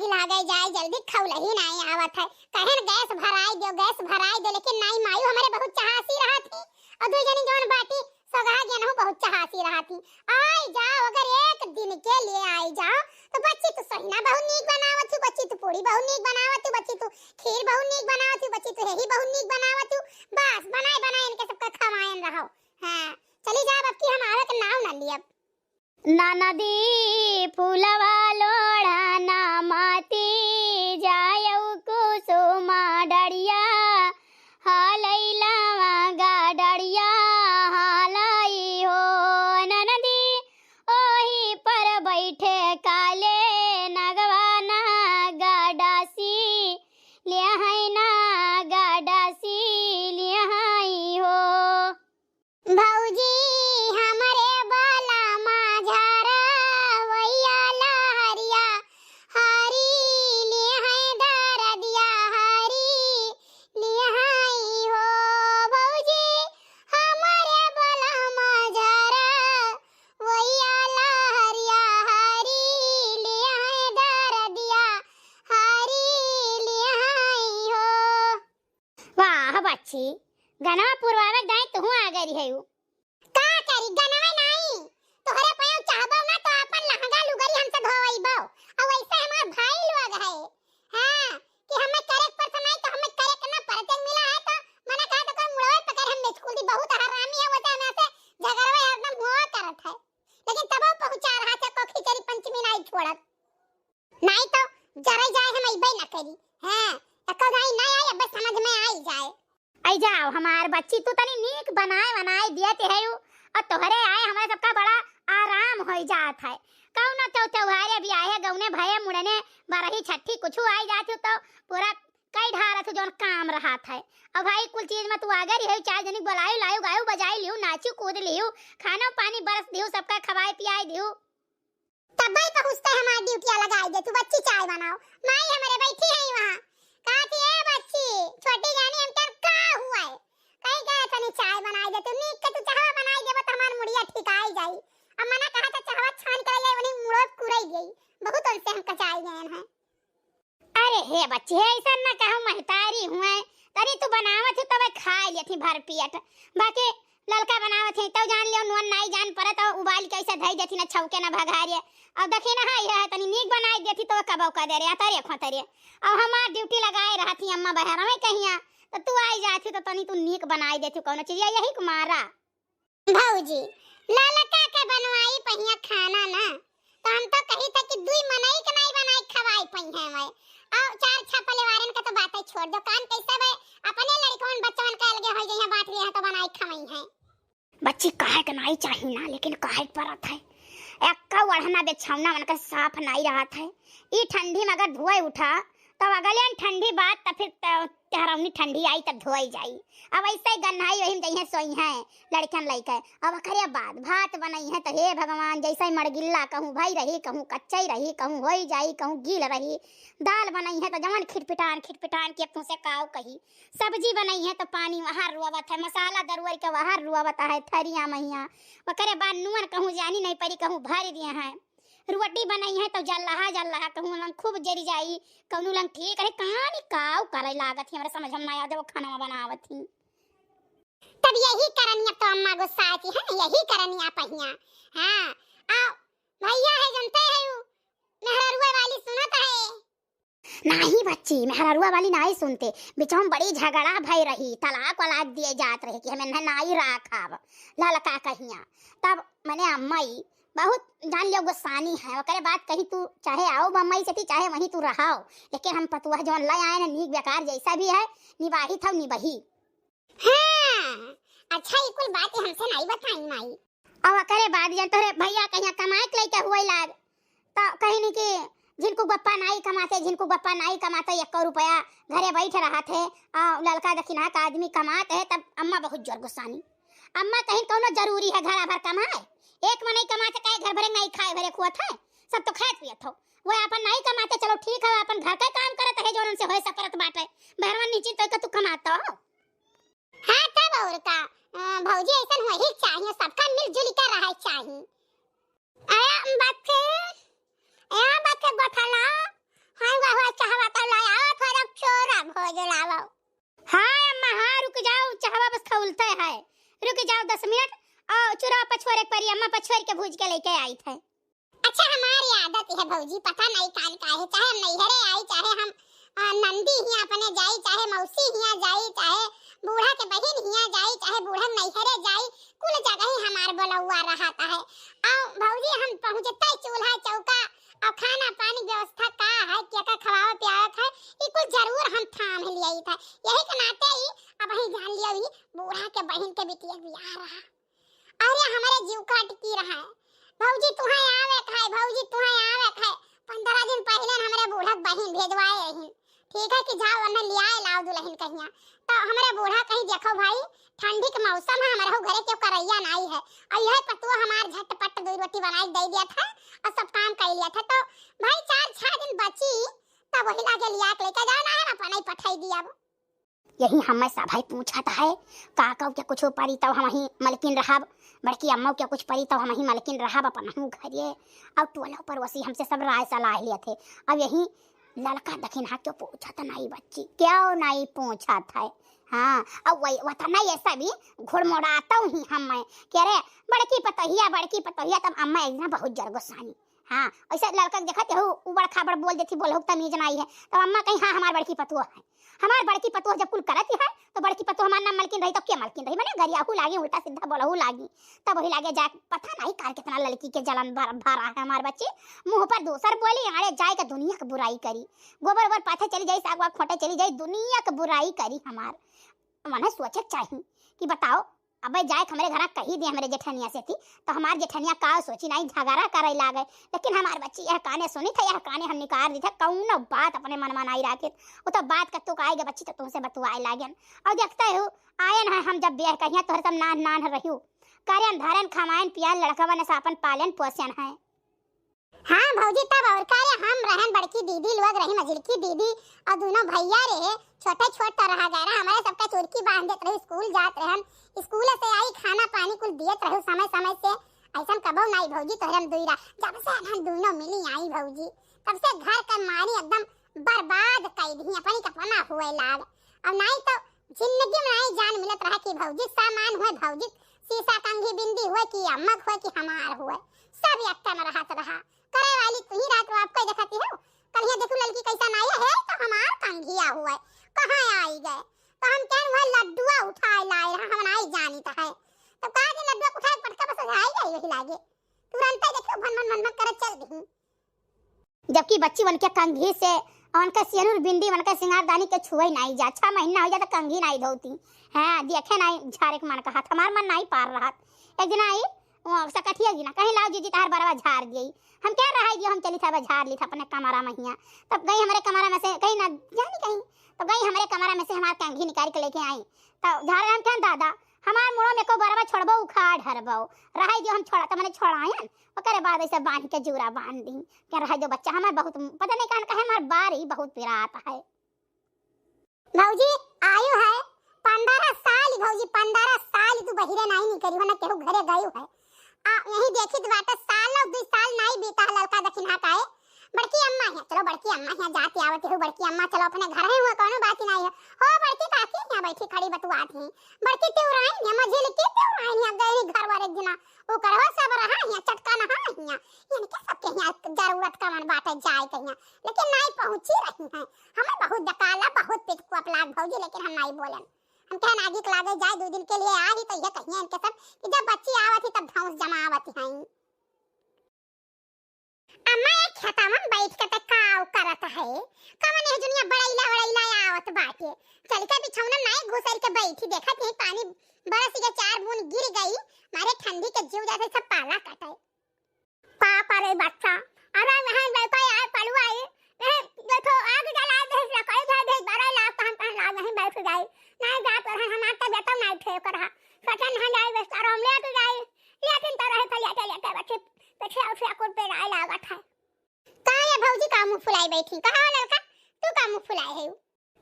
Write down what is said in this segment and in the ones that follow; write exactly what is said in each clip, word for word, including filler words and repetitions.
लागे जाए, जल्दी खौलही नाई आवत है। कहेन गैस भराई दियो, गैस भराई दियो, लेकिन नाई मायू हमरे बहुत चहासी रहत ही। और दुइ जनी जौन बाटी सोगहा गेनहू बहुत चहासी रहत ही। आई जाओ, अगर एक दिन के लिए आई जाओ, तो बच्ची तू सोहिना बहुत नीक बनावत हू, बच्ची तू पूड़ी बहुत नीक बनावत हू, बच्ची तू खीर बहुत नीक बनावत हू, बच्ची तू हेही बहुत नीक बनावत हू। बस बनाए बनाए इनके सबका खवाएन रहो। हाँ, चली जाओ, अब की हम आवे के नाव ना लियब। ननदी फुलवा लोढ़ा ना माती जायौ कुसुमा डरिया, हालैलावा गा डरिया हालई हो। ननदी ओही पर बैठे काले नगवा ना गडासी, ले है ना गडासी, ले है हो। भौजी हमरे बाला माझारा वैया लहरिया हारी, ले है दरदिया हारी, ले है हो। भौजी हमरे बाला माझारा वैया लहरिया हारी, ले है दरदिया हारी, ले है हो। वाह बच्ची, गनवा पुरवावे दाई तुहू आ गई है। का करी, गनवा नाई, तोहरे पयो चाहबो ना तो अपन लहंगा लुगरी हमसे धोवैबो। और वैसे हमार भाई लोग है, हाँ, कि हमें करे के पड़त नहीं तो हमें करे के ना पड़त। एक मिला है तो मना कहा तो कोई मुड़वे पकड़ हम बेचकुल दी, बहुत हरामी है, वैसे हमें से झगड़वे हरदम हुआ करत है, लेकिन तबो पहुँचा रहा था को खिचड़ी पंचमी नाई छोड़त। नाई तो जरे जाए हम अइबे न करी। हाँ, एको नाई ना आए, अब समझ में आई जाए। आई जाओ हमार बच्ची, तू तनी नीक बनाए बनाए दियत है यू, और तोहरे आए हमारे सबका बड़ा आराम होई जात है। कौनो तो त्योहारे भी आए, गौने भये मुड़ने बरही छठी कुछ आई जात हो तो पूरा कई ढारत हो जौन काम रहत है। अब भाई कुल चीज में तू आगे रही, चार जनी बुलाई लायू, गायू बजाई लियू, नाची कूद लियू, खाना पानी बरस दियू, सबका खवाए पियाए दियू। तब्बे पहुँचते हमार ड्यूटिया लगाई दे, तू बच्ची चाय बनाओ। माई हमरे बैठी है वहाँ। कहती, "ए बच्ची, छोटी जानी हम तब का हुआ है?" कहीं कहे तनी चाय बनाई दे, तू नीक के तू चाहवा बनाई देबो तो हमार मुड़िया ठिकाई जाई। अब मना कहा तो चाहवा छान के ले, वही मुड़ो कुरई गई। बहुत उनसे हम कचाई गए हैं। अरे हे बच्ची, हे ऐसा न कहू, महतारी हुए, तनी तू बनावत हो तबे खा लेती भर पेट, बाकी ललका बनावत है तब जान लियो, नून नाई जान पड़त, तो उबाल के ऐसे धई देती न छौके न भगारे। अब देखी ना, हाँ, यह तनी नीक बनाई देती तो कबो कह दे रे, अतरे खोतरे। अब हमार ड्यूटी लगाए रहती अम्मा बहर में कहिया, तो तू आई जाती तो तनी तू नीक बनाई देती कौनो चीज, यही कुमारा। भौजी, ललका के बनवाई पहिया खाना ना, तो हम तो कही था कि दुई मनई के नाई बनाई खवाई पई है मैं। और चार छह परिवारन के तो बातें छोड़ दो, कान कैसे बे, अपने लड़कवन बच्चवन के अलगे हो जइहे, बांट लिए हैं तो बनाई खवाई है। बच्ची, कहे के नाई चाही ना, लेकिन कहे के पड़त है। एक्का ओढ़ना बिछौना उनकर साफ नाई रहत है। ई ठंडी में अगर धोए उठा, तब अगले ठंडी बात, तब फिर त-, तेहरौनी ठंडी आई, तब धोई जाई। अब ऐसे ही गन्हाई वही में जइहे सोई हैं लड़कन लइके। अब ओकरे बाद भात बनई है, तो हे भगवान, जैसे ही मड़गिल्ला कहूँ भई रही, कहूँ कच्चा ही रही, कहूँ होई जाई, कहूँ गील रही। दाल बनई है, तो जवन खिटपिटान, खिटपिटान के फूसे काव कही। सब्जी बनई है, तो पानी वहाँ रुआवत है, मसाला दरुअर के वहाँ रुआवत है, थरिया मैया। ओकरे बाद नून कहूँ जानी नहीं पड़ी, कहूँ भर दिए हैं। रोटी बनई है तो जल्लाहा जल्लाहा कहूँ लंग खूब जरी जाई, कौनो लंग ठीक है, कहानी काव करे लागत ही, हमरा समझ में ना आवे, जब खाना बनावत ही। तब यही करनी अब तो अम्मा गुस्सा आती है ना, यही करनी आप हियाँ। हाँ, आ भैया है, जानते हैं वो मेहररुआ वाली सुनत है। नाही बच्ची, मेहररुआ वाली नाही सुनते। बिचौं बड़ी झगड़ा भई रही, तलाक वलाक दिए जात रहे कि हमें न-, नाही राखब, ललका कहिया। तब मने अम्मई बहुत जान लियो गुस्सानी है, ओकरे बाद कही तू चाहे आओ बम्मई से, चाहे वहीं तू रहाओ, लेकिन हम पतुआ जौन ले आए न, नीक बेकार जैसा भी है, निबाही था निबही। हाँ, अच्छा, ई कुल बात हमसे नाई बताई माई। और ओकरे बाद जन तोहरे भैया कहिया कमाए के लइके हुए लाग, तो कहीं नहीं कि झिनकू बप्पा नाई कमाते, झिनकू बप्पा नाई कमाते, एको रुपया घरे बैठ रहा थे, और ललका दखिना का आदमी कमाते है, तब अम्मा बहुत जोर गुस्सानी। अम्मा कहीं कौनो जरूरी है घरा भर कमाए, एक मनई कमाते काहे घर भरे नाई खाए भरे खुआत है, सब तो खात पियत हो, वो अपन नाई कमाते, चलो ठीक है, अपन घर का काम करत है, जो उनसे होए सकरत बाटे, बहरवा नीचे तो तू कमाता हो। हाँ, तब और का, अ, भौजी ऐसन होही के चाहिए, सबका मिलजुल के रहे चाहिए। आया बात है, आया बात है, गोठला। हाँ, के जाओ दस मिनट, और चूरा पछोरे के परी, अम्मा पछोर के भूज के लेके आइत है। अच्छा, हमारी आदत है भौजी, पता नहीं कान का है, चाहे हम नैहरे आई, चाहे हम, आ, नंदी हियाँ अपने जाई, चाहे मौसी हियाँ जाई, चाहे बूढ़ा के बहिन हियाँ जाई, चाहे बूढ़ा के नैहरे जाई, कुल जगह ही हमार बोलौआ रहता है। और भौजी, हम पहुँचते चूल्हा चौका और खाना पानी व्यवस्था का है, क्या का खवावे पियावे है, ये कुल जरूर हम थाम लिया था। यही के नाते ही अब ही जान लिया, ये बूढ़ा के बहिन के बिटिया के बियाह रहा। अरे, हमरे जीव काट की रहा है, "भौजी, तुहें आवे के है, भौजी, तुहें आवे के है।" पन्द्रह दिन पहिले हमरे बूढ़ा के बहिन भेजवाए रही, ठीक है, कि जाओ, उन्हें लियाए लाओ दुल्हन कहिया। तो हमरे बूढ़ा कहीं, "देखो भाई, ठंडी के मौसम है, हमरे घरे केहू करैया नाई है, और यह पतुआ हमार झटपट दो रोटी बनाई दे दिया था और सब काम कर लिया था।" तो भाई, चार छह दिन बची, तब वही लागे लिया के लेके जाना है, अपन ही पठाई दिया। यही हमें सभई पूछत है, का कहू के कुछ परी तब हमही मलकिन रहब, बड़की अम्मा के कुछ परी तब हमही मलकिन रहब अपनहू घरे। और टोला पड़ोसी हमसे सब राय सलाह लेत है। अब यही ललका दखिनहा क्यों पूछत नहीं बच्ची, क्यों नहीं पूछत है? हाँ, अब वही वतना ये सभी घुड़मुड़ातौ ही हमें, कि अरे बड़की पतोहिया, बड़की पतोहिया, तब अम्मा एक दिन बहुत जर गुस्सानी। हाँ, ऐसे ललका के देखत हूँ, उ बड़ खाबड़ बोल देती, बोलहु तमीज नाई है। तब अम्मा कहीं, "हाँ, हमार बड़की पतोह है।" हमार बड़की पतोह जब कुल करत है, तो बड़की पतोह हमार नाम मलकिन रही, तो के मलकिन रही? मने गरियाहू लागी, उल्टा सीधा बोलहु लागी। तब वही लागे जाए, पता नहीं काल कितना ललकी के जलन भर, भरा है हमार बच्ची। मुँह पर दूसर बोली, आड़े जाए के दुनिया के बुराई करी। गोबर ओबर पाथे चली जाई, साग वाग खोटे चली जाई, दुनिया के बुराई करी हमार। मने सोचे के चाही कि बताओ, अबे जाए के हमरे घरा कही दे हमरे जेठनिया से थी, तो हमार जेठनिया का सोची, नाई झगड़ा करे लागे। लेकिन हमार बच्ची यह काने सुनी थे, यह काने हम निकार दी थे, कौनो बात अपने मन में नाई राखित। वो तो बात कत्तो का आएगा बच्ची, तो तुमसे बतुआए लागेन। और देखते हो, आयन है हम जब ब्याह कहिया, तोहरे सब नान नान रहियो, करेन धरेन, खमायन पियान, लड़कवन से अपन पालन पोषण है। हाँ भौजी, तब और का रे, हम रहन बड़की दीदी लोग रही, मझिलकी दीदी और दोनों भैया रे, छोटे छोट तो रहा गए रहा, हमारे सबका चुरकी बांध देत रही, स्कूल जात रहन, स्कूल से आई खाना पानी कुल दियत रही समय समय से। ऐसन कबो नाई भौजी, तोहरे हम दुई रहा, जब से हम दोनों मिली आई भौजी, तब से घर का मानी एकदम बर्बाद कर दी, अपनी कपना हुए लाग। और नाई तो जिंदगी में नाई जान मिलत रहा कि भौजी सामान हुए, भौजी सीसा कंघी बिंदी हुए कि अम्मक हुए कि हमार हुए, सब एक में रहत रहा। करे वाली तू ही रात को आपको देखती हो। कल ये देखो लड़की कैसा नाई है, तो हमार कंघिया हुए, कहाँ आई गए? तो हम कहन हुए लड्डुआ उठाए लाए रहा, हम नाई जानित है। तो कहा कि लड्डुआ उठाए पटका बस आई गई वही लागे। तुरंत देखो भन भन भन भन करत चल दी। जबकि बच्ची उनके कंघी से, उनके सेनुर बिंदी, उनके सिंगारदानी के छुए नाई जा। छह महीना हो जा तो कंघी नाई धोती। हाँ, देखे नाई झारे के मन कहत, हमार मन नाई पार रहत। एक दिन आई, वो सकठिया जी ना, कहीं लाओ जीजी तहार बरवा झार दिए। हम क्या रहा दियो, हम चली था झार ली था अपने कमरा में हिया। तब गई हमरे कमरा में से, कहीं ना जानी कहीं, तब गई हमरे कमरा में से हमार कंघी निकाल के लेके आई। तब झारे हम क्या दादा, हमार मुड़ो में को बरवा छोड़बो, उखाड़ हरबो, रहा दियो हम छोड़ा, तब मैंने छोड़ायन। ओकरे बाद ऐसे बांध के जूरा बांध दी। क्या रह दो बच्चा, हमार बहुत, पता नहीं कान कहे, हमार बार ही बहुत पिरात है। भौजी, आयु है पन्द्रह साल, भौजी, पन्द्रह साल तू बहिरे नाई निकली हो, ना केहू घरे गयू है। आ, यही देखी तो बाटे, साल और दुई साल नाई बीता है ललका दखिनहा काए। बड़की अम्मा है, चलो बड़की अम्मा है, जाते आवत हो बड़की अम्मा, चलो अपने घर है, हुआ कौनो बात ही नाई है। हो बड़की काकी यहाँ बैठी खड़ी बतुआत है, बड़की तिवराइन है, मझिलकी तिवराइन है, गई घर वाले दिना, वो करवा सब रहा है, चटका नहा है, इनके सबके यहाँ जरूरत कवन बाटे जाए के यहाँ, लेकिन नाई पहुँची रही है। हमें बहुत डकाला, बहुत पिटकुआ प्लाट भौजी, लेकिन हम नाई बोलन। हम कहे नागिक लागे जाए, दो दिन के लिए आ ही तो ये कहिए इनके सब कि जब बच्ची आवत ही तब धौंस जमावत हैं। अम्मा एक खेता में बैठ के ते काव करत है, कवन यह दुनिया बड़ैला वड़ैला आवत बाटे। चल के बिछौना नाई घुसर के बैठी, देखत ही पानी बरस के चार बूंद गिर गई, मारे ठंडी के जीव जैसे सब पाला कटे। पाप रे बच्चा, अरे वहाँ बैठो यार पलुआ ये, नहीं देखो आग जला दे, लकड़ी धर दे, बड़ा लाग तो हम कहाँ लाग नहीं बैठ जाए, नहीं जात रहे हमार तबियत नहीं ठीक रहा, सोचन हम जाए बिस्तर हम लेट जाए, लेकिन तो रहे तो लेटे लेटे बच्चे पीछे उठे कुल पे राय लागत है। का ये भौजी का मुँह फुलाई बैठी, कहाँ हो ललका, तू का मुँह फुलाए है?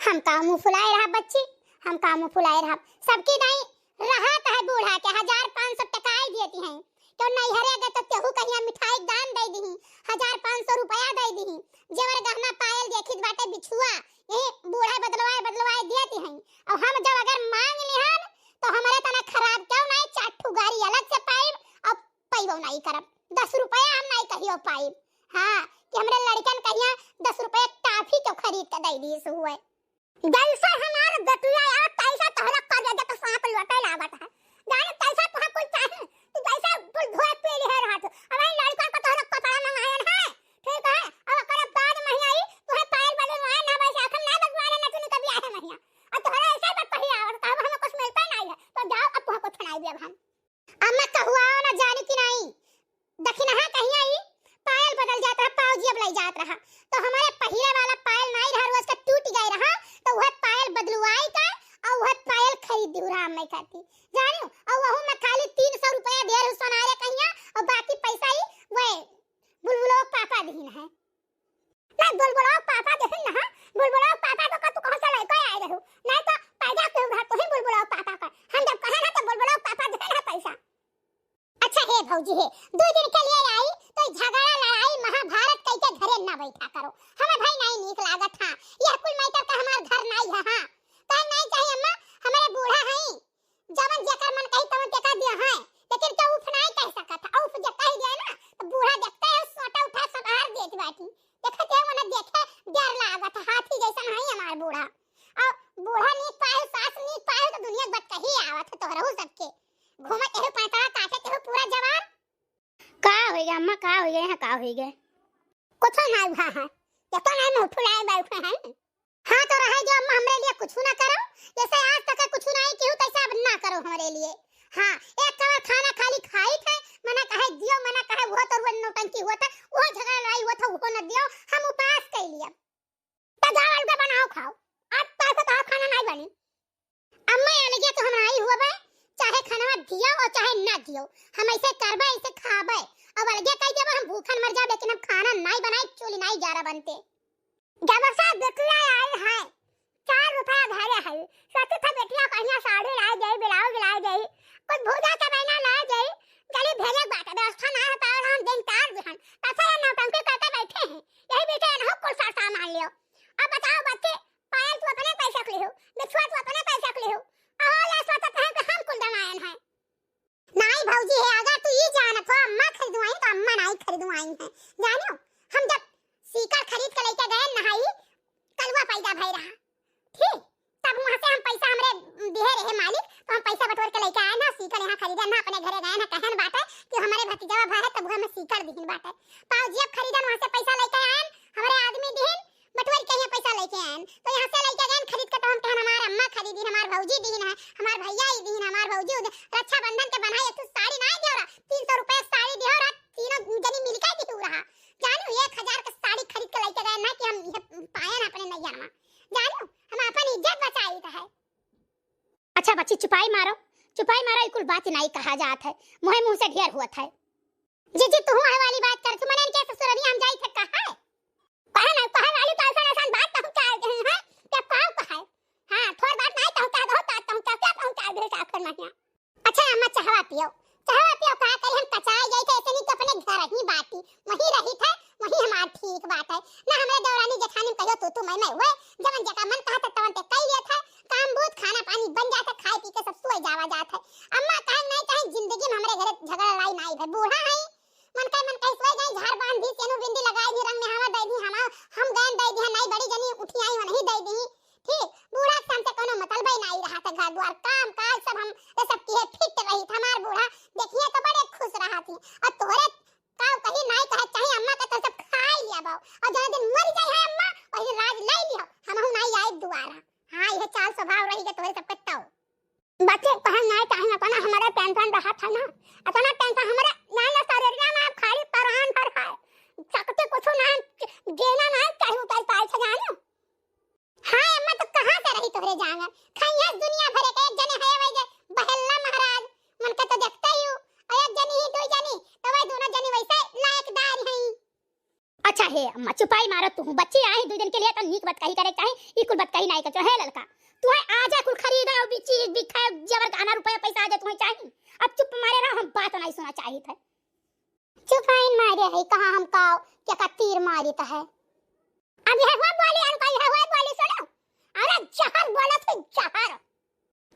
हम का मुँह फुलाए रहा बच्ची, हम का मुँह फुलाए रहा। सबकी दाई रहा तो है बूढ़ा के हजार पाँच सौ टकाई देती हैं। तो नैहरे गए तो तेहू कहिया मिठाई दान दे दी, हजार पाँच सौ रुपया दे दी, जेवर गहना पायल देखित बाटे बिछुआ, यही बूढ़ा बदलवाए बदलवाए देती हैं। और हम जब अगर मांग लिहन तो हमारे तना खराब क्यों नहीं खरीद के दइ दिहिस हुए। जैसे हमार बेटिया आवा, तैसे तोहरा करेजा पे सांप लोटे लागत है। जाने तैसे तोहरा कुल चाही, तू जैसे कुल धोए पी लिहे रहत। अब इन लड़का का तोहरा कपड़ा मंगायन है, ठीक है? अब ओकरे बाद महिया आई, तोहरे पायल बदलवाए ना, वैसे अखन ना बदलवाए ना, तू कभी आए महिया। और तोहरा ऐसे बत कही आवत, तब हमें कुछ मिलता नहीं है, तो जाओ, अब तोहरा कुछ नहीं दिया हम। अम्मा कहुआ ना जानी कि नाई, दखिनहा कहिया ई पायल बदल जात रहा, पाउजी अब लई जात रहा, तो हमरे पहिरे वाला पायल नाई रहा, रोज का टूट गए रहा, तो वह पायल बदलवाई का और वह पायल खरीद दी रहा अम्मा खाती, जानियो। और वहू में खाली तीन सौ रुपया दे रहू सोनारे कहिया, और बाकी पैसा ही वह बुलबुलो पापा दीन है। ना बुलबुलो पापा देखिन ना, बुलबुलो पापा तो का तू कहाँ से लेके आए रहू? नहीं तो पैदा क्यों रहा तू ही बुलबुलो पापा का? हम जब कहे ना तो बुलबुलो पापा देखे ना पैसा। अच्छा हे भौजी हे, दो दिन के लिए आई तो झगड़ा लड़ाई महाभारत कई के घरे ना बैठा करो। हमें भाई नहीं नीक लागत हाँ, यह कुल मैटर का हमार घर नहीं है हाँ। कहे नहीं चाहिए अम्मा, हमारे बूढ़ा हैं, जवन जेकर मन कही तवन तेका दिया है, लेकिन केहू उफ नाई कह सकत है। उफ जे कह दिया ना, तो बूढ़ा देखते हैं, सोटा उठा सब हार देत बाटी। देखते हैं, उन्हें देखे डर लागत है, हाथी जैसा नहीं हमार बूढ़ा। और बूढ़ा नीक पाए, सास नीक पाए, तो दुनिया के बत कही आवत है तोहरहू सबके। घूमत एहू पैतरा काटे तेहू पूरा जवान। का होई गया अम्मा, का होई गया, यहाँ का होई गया? कुछ ना हुआ है, ये तो नहीं मुँह फुलाए बैठे हैं। हाँ, तो रहे जो अम्मा हमरे लिए कुछ ना करो, जैसे आज तक कुछ नहीं किहू, तैसे अब ना करो हमरे लिए। हाँ, एक कवर खाना खाली खाई थे, मना कहे दियो, मना कहे वो तो रुआ नौटंकी हुआ था, वो झगड़ा लड़ाई हुआ था, वो न दियो, हम उपास कर लिया। तो जाओ अलगे बनाओ खाओ, आज तक तो खाना नहीं बनी। अम्मा अलगे तो हम नहीं हुआ बे, चाहे खाना दियो और चाहे ना दियो, हम ऐसे करबे, ऐसे खाबे, अब अलगे कह देबे हम भूखन मर जाबे, लेकिन हम खाना नहीं बनाए, चूल्ही नहीं ग्यारह बनते। जब से बेटिया आयल है, चार रुपया धरे है, सोचे थे बेटिया कहिया साड़ी लाई जाई, ब्लाउज लाई जाई, कुछ भूजा के बहना लाई जाई, जल्दी भेजे के बाटे, व्यवस्था ना हो पावल, हम दिन तार दिहन, तब से ये नौटंकी करके बैठे हैं, यही बीच में इनहू कुल सार सामान लियो। अब बताओ बच्चे, पायल तू अपने पैसा के लिहो, बिछुआ तू अपने पैसा के लिहो, अहो ये सोचत है कि हम कुल दमायन है। नाई भौजी है, अगर तू ई जानत हो अम्मा खरीदवाई तो अम्मा नाई खरीदवाई है। जानो, हम जब सीकर खरीद के लेके गए नहाई, कलुआ पैदा भय रहा, ठीक, तब वहाँ से हम पैसा हमरे दिहे रहे मालिक, तो हम पैसा बटोर के लेके आए ना, सीकर यहाँ खरीदे ना, अपने घरे गए ना, कहन बाटे कि हमरे भतीजवा भय है, तब हमें सीकर दिहिन बाटे। पाउजी अब खरीदन वहाँ से पैसा लेके आए, हमरे आदमी दिहिन, बटोर के यहाँ पैसा लेके आए, तो यहाँ से लेके गए खरीद के, तो हम कहन हमार अम्मा खरीदिन, हमार भौजी दिहिन है, हमार भैया ही दिहिन, हमार भौजी उदे-, रक्षाबंधन के बनाए एक ठो साड़ी ना दियो रहा, तीन सौ रुपया साड़ी दियो रहा, तीनों जनी मिलके दियो रहा। जानो, एक हजार के साड़ी खरीद के लेके गए ना कि हम ये पायन अपने नैया में। जानो, हम अपन इज्जत बचाई तो है। अच्छा बच्ची, चुपाई मारो, चुपाई मारो, ई कुल बात नाई कहा जात है, मुँहे मुँह से ढेर हुआ है। जीजी, तू है वाली बात कर, तू मने इनके ससुरनी हम जाई थे कहा है? कहे ना, कहे वाली तो ऐसा ऐसा बात पहुँचा दे हैं, क्या काम कहे? हाँ, थोड़ बात नहीं पहुँचा दो, तो पहुँचा, क्या पहुँचा दे आखिर में यहाँ? अच्छा अम्मा, चाहवा पियो, चाहवा पियो, का करी, हम कचाए गई थे, ऐसे नहीं तो अपने घर ही बाटी, वहीं रही थे, वहीं हमार ठीक बात है। ना हमरे देवरानी जेठानी में कहियो तू, तू, मैं, मैं हुए, जवन जेका मन कहा था, तवन ते कई लिया था, काम बूत, खाना पानी बन जाता, खाए पी के सब सोए जावा जात है। अम्मा कहे नहीं, चाहे जिंदगी में हमरे घरे झगड़ा लड़ाई नहीं है, बूढ़ा है, मन कहे, मन कहे सोए गए, झाड़ बांध दी, सेनू बिंदी लगाई दी, रंग में हवा दे दी, हम, हम गए दे दी, नहीं बड़ी जनी उठी आई, वहीं दे दी। ठीक, बूढ़ा के सामने कोनो मतलब ही नहीं रहा था, घर द्वार, काम काज सब हम, ये सब किए फिट रही था हमार बूढ़ा, देखिए तो बड़े खुश रहा थी। और तोरे का कहीं नहीं कहे, चाहे अम्मा के तो सब खाई लिया बाऊ, और जौन दिन मर जाए है अम्मा, वही राज ले लियो, हम हूँ नहीं आए दोबारा। हाँ, यह चाल स्वभाव रही के तोरे सबके तो। बच्चे पहन नहीं चाहे, अतना हमारा टेंशन रहा था ना, अतना टेंशन हमारा नहीं ना, शरीर में अब खाली परान भर है, सकते कुछ ना, देना नहीं चाहे, उतर पाए थे जानो। हाँ अम्मा, तो कहाँ से रही तोहरे जांगर? खाइए दुनिया भरे के, एक जने है वही जे बहेल्ला महाराज, मन के तो देखते ही हो, और एक जनी ही, दो जनी, तो वही दोनों जनी वैसे लायकदार हैं। अच्छा हे अम्मा, चुपाई मारो तू, बच्ची आई दो दिन के लिए तो नीक बतकही करे चाही, ई कुल बतकही नहीं कचो। हे ललका, तू है आजा कुल खरीद और भी चीज भी खाए, जबर गहना रुपया पैसा आ जाए तुम्हें चाही। अब चुप मारे रहो, हम बात नहीं सुना चाहित है। चुपाइन मारे है, कहाँ हम काव, क्या का तीर मारित है। अब यह हुआ बोली, हम कल यह हुआ बोली सुनो। अरे जहर बोला थे, जहर।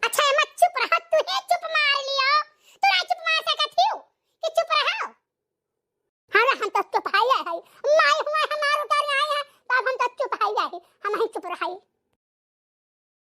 अच्छा अम्मा चुप रहो, तू ही चुप मार लियो। तू नहीं चुप मार सकत हियो कि चुप रहो। अरे हम तो चुप है, है। माई हुआ हमार उतार आए हैं, तो अब हम तो चुप है, है। हम आई चुप रहा है।